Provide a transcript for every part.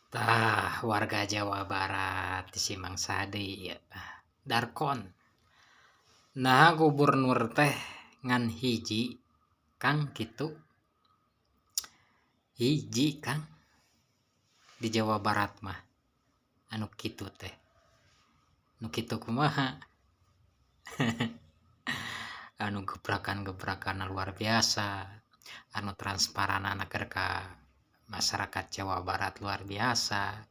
Tah, warga Jawa Barat di Simang Sadi ya. Darkon. Nah, gubernur teh ngan hiji Kang kitu. Hiji Kang di Jawa Barat mah anu kitu teh. Nu kitu kumaha? Anu gebrakan-gebrakan luar biasa, anu transparanana keur ka masyarakat Jawa Barat luar biasa,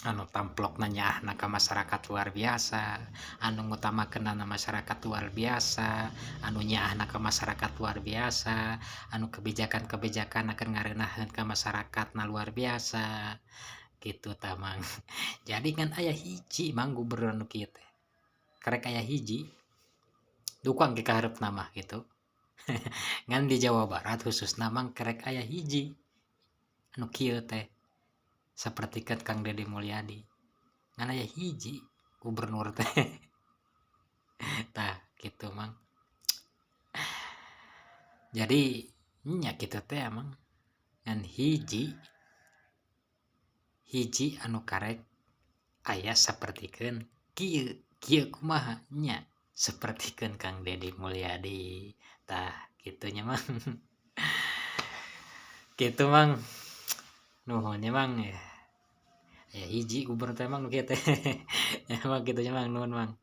anu tamplokna nyaahna ka masyarakat luar biasa, anu ngutamakeunana masyarakat luar biasa, anu nyaahna ka masyarakat luar biasa, anu kebijakan-kebijakan keur ngareunaheun ka masyarakatna luar biasa, kitu tah, Mang. Jadi ngan aya hiji, Mang, gubernur anu kieu teh. Karek aya hiji. Dukang ge kahareupna mah kitu. Ngan di Jawa Barat khususna, Mang, karek aya hiji anu kieu teh. Sapertikeun Kang Dedi Mulyadi. Ngan aya hiji gubernur teh. Tah, kitu, Mang. Jadi nya kitu teh, Mang. Ngan hiji, hiji anu karek aya sapertikeun kieu. Kieu kumaha? Nya sapertikeun Kang Dedi Mulyadi. Tah, kitu nya, Mang. Kitu, Mang. Nuhun nya, Mang, ya. Aya hiji gubernur teh, Mang, nu kieu teh. Ya, Mang, kitu nya, Mang, nuhun, Mang.